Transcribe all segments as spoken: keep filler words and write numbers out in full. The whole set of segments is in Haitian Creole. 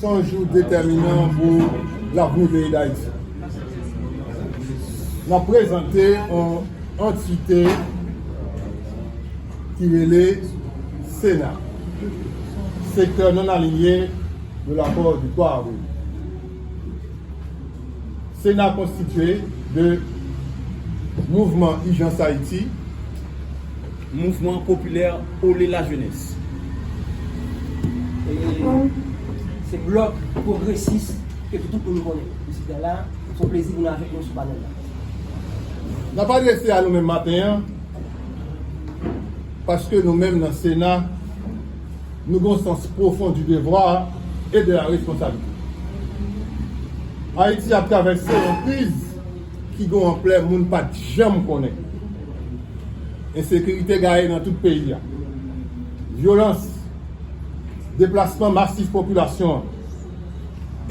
Se yon jou detèminan pou lavni peyi Dayiti. N ap prezante yon antite ki rele Sena, Secteur non aligné de l'accord du trois avril. Sena konstitye de Mouvman Ijans Ayiti, Mouvman Popilè Olé Lajenès. E se blòk pwogresis ke tout moun konnen. Prezidan la, se yon plezi pou nou avèk nou sou panèl la. N ap adrese a nou menm maten an, paske nou menm nan Sena, nou gen yon sans pwofon du devoir et de la responsabilité. Ayiti ap travèse yon kriz ki gen yon anplè moun pa t janm konnen. Ensekirite gaye nan tout peyi a. Vyolans, deplasman masif popilasyon an,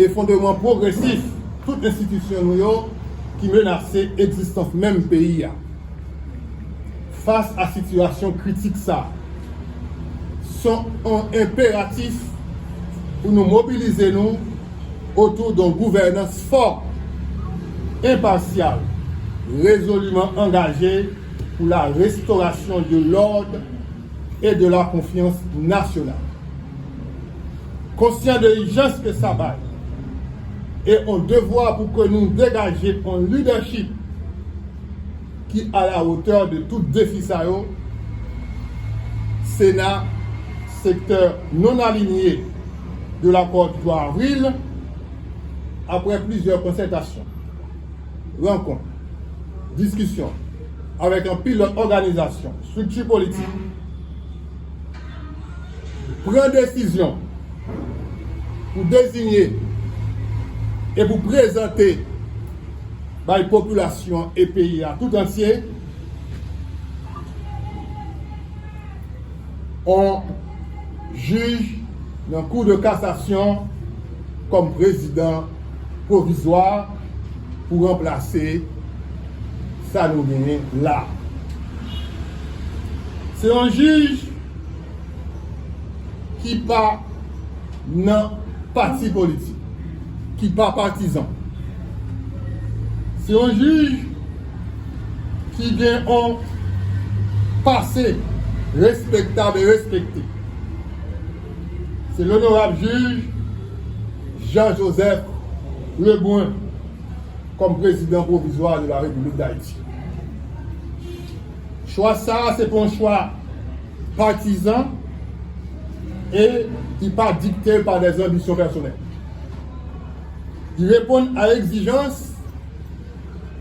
efondreman pwogresif tout enstitisyon nou yo ki menase egzistans menm peyi a. Fas a sitiyasyon kritik sa a, se yon enperatif pou nou mobilize nou otou d'un gouvernance fort, impartial, résolument engagé pour la restauration de l'ordre et de la confiance nationale. Conscient de l'urgence que ça bail et on devoir pour que nous dégager un leadership ki à la hauteur de tout défi sa yo, Sena, Secteur non aligné de l'accord du trois avril, après plusieurs concertations, rencontres, discussions avec anpil lòt òganizasyon, strikti politik, pran desizyon pou deziye e pou prezante bay popilasyon e peyi a tout antye yon jij nan Cour de cassation kòm prezidan pwovizwa pou ranplase sa nou genyen la. Se yon jij ki pa nan pati politik, ki pa patizan. Se yon jij ki gen yon pase respektab e respekte. Se l'honorable juge Jean-Joseph Lebrun kòm prezidan pwovizwa de la Repiblik Dayiti. Chwa sa a, se pa yon chwa patizan e li pa dikte pa dè anbisyon pèsonèl. Li reponn a egzijans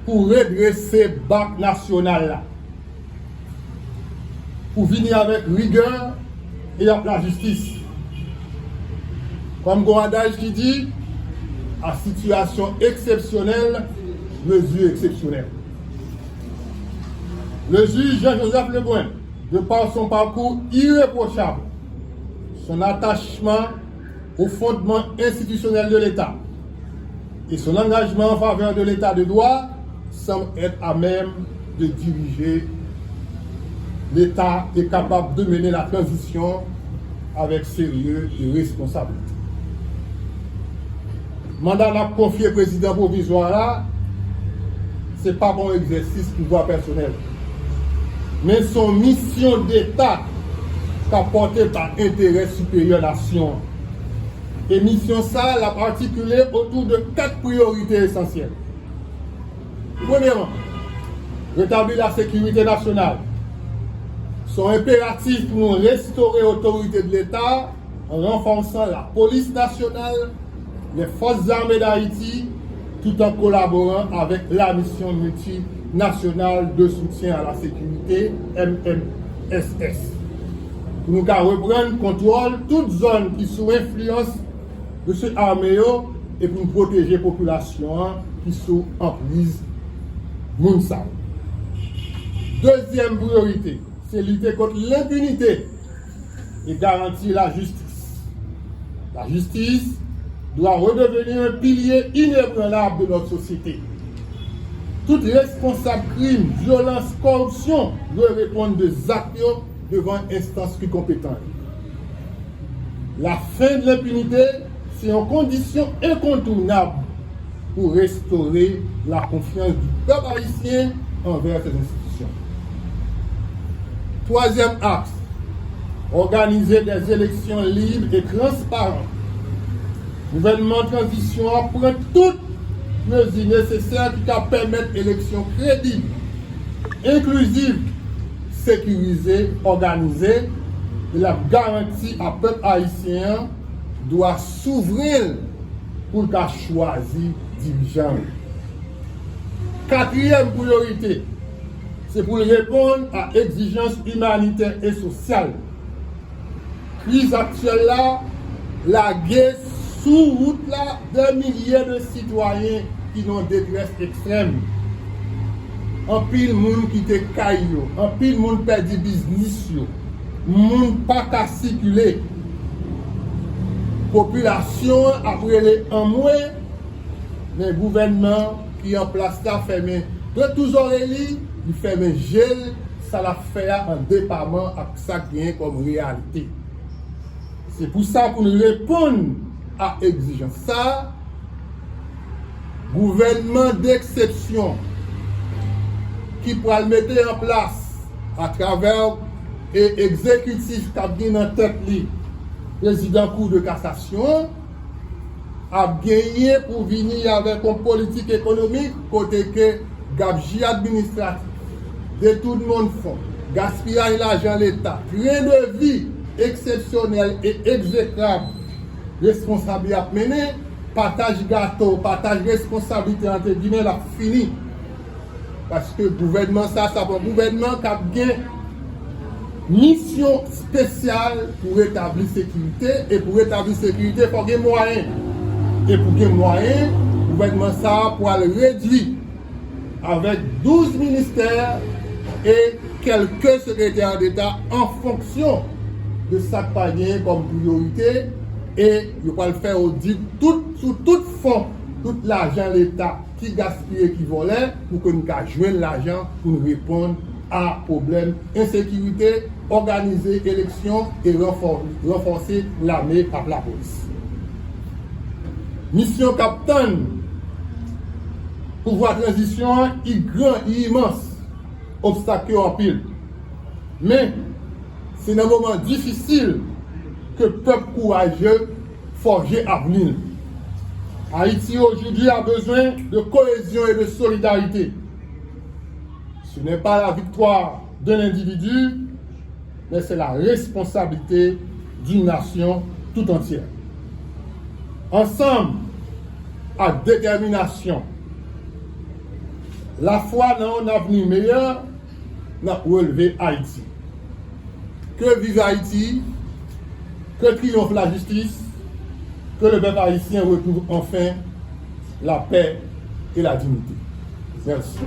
pou redrese bak nasyonal la, pou vini avèk rigè e ak lajistis. Kòm gon adaj ki di, à situation exceptionnelle, mesure exceptionnelle. Le juge Jean-Joseph Lebrun, de par son parcours irréprochable, son attachement aux fondements institutionnels de l'État et son engagement en faveur de l'État de droit semble être à même de diriger l'État et capable de mener la transition avec sérieux et responsabilité. Manda n ap konfye prezidan pwovizwa la, se pa pa yon egzèsis pouvwa pèsonèl, men se yon misyon deta k ap pòte pa enterè siperyè nasyon an. E misyon sa a, l ap atikile otou de kat priyorite esansyèl. Premyèman, retabli lasekirite nasyonal. Se yon enperatif pou nou restore otorite de Leta en renforçant la police nationale, les forces armées d'Haïti, tout en collaborant avec la mission multinationale de soutien à la sécurité, M M S S, pou nou ka reprann kontwòl tout zòn ki sou enfliyans mesye ame yo e pou n pwoteje popilasyon an ki sou anpriz moun sa yo. Dezyèm priyorite, se lite kont lenpinite e garanti lajistis. La justice doit redevenir un pilier inébranlable de notre société. Tout responsab krim, vyolans, kòripsyon dwe reponn de zak yo devan enstans ki konpetan yo. La fin de l'impunité Se yon kondisyon enkontounab pou restore la konfyans di pèp ayisyen anvè sèt enstitisyon. Twazyèm aks, òganize dè eleksyon lib e transparan. Gouvènman tranzisyon an pran tout mezi nesesè ki ka pèmèt eleksyon kredib, enkliziv, sekirize, òganize, e l ap garanti a pèp ayisyen an dwa souvren l pou l ka chwazi dirijan l. Katriyèm priyorite, se pou l reponn a egzijans imanitè e sosyal. Kriz aktyèl la lage sou wout la dè milye de sitwayen ki nan detrès ekstrèm. Anpil moun kite kay yo, anpil moun pèdi biznis yo, moun pa ka sikile. Popilasyon an ap rele anmwe, men gouvènman ki an plas la fèmen de tou zòrèy li, li fèmen je l, sa l ap fè a an depaman ak sa k genyen kòm reyalite. Se pou sa, pou n reponn a egzijans sa a, gouvènman deksepsyon ki pral mete an plas atravè e egzekitif k ap gen nan tèt li prezidan Kou de Kasasyon an, ap genyen pou vini avèk yon politik ekonomik kote ke gabji administratif, detounman fon, gaspiyaj lajan Leta, tren de vi eksepsyonèl e egzekrab responsab yo ap mennen, pataj gato, pataj responsablite, antre gimè, l ap fini. Paske gouvènman sa, sa pa yon gouvènman k ap gen misyon espesyal pou retabli sekirite, e pou retabli sekirite, fò gen mwayen. E pou gen mwayen, gouvènman sa a pral redui avèk douz ministè e kèlke sekretè deta an fonksyon de sa k pa genyen kòm priyorite, e yo pral fè odit tout, sou tout fon, tout lajan Leta ki gaspiye, ki vòlè, pou ke n ka jwenn lajan pou n reponn a pwoblèm ensekirite, òganize eleksyon e ranfò-, ranfòse lame ak lapolis. Misyon k ap tann pouvwa tranzisyon an, i gran, i imans, obstak yo anpil. Men, se nan moman difisil ke pèp kouraje fòje avni l. Haïti aujourd'hui a besoin de cohésion et de solidarité. Ce n'est pas la victoire d'un individu, mais c'est la responsabilité d'une nation tout entière. Ansanm, ak detèminasyon, lafwa nan yon avni meyè, n ap releve Ayiti. Que vive Haïti, que triomphe la justice, que le peuple haïtien retrouve enfin la paix et la dignité. Merci.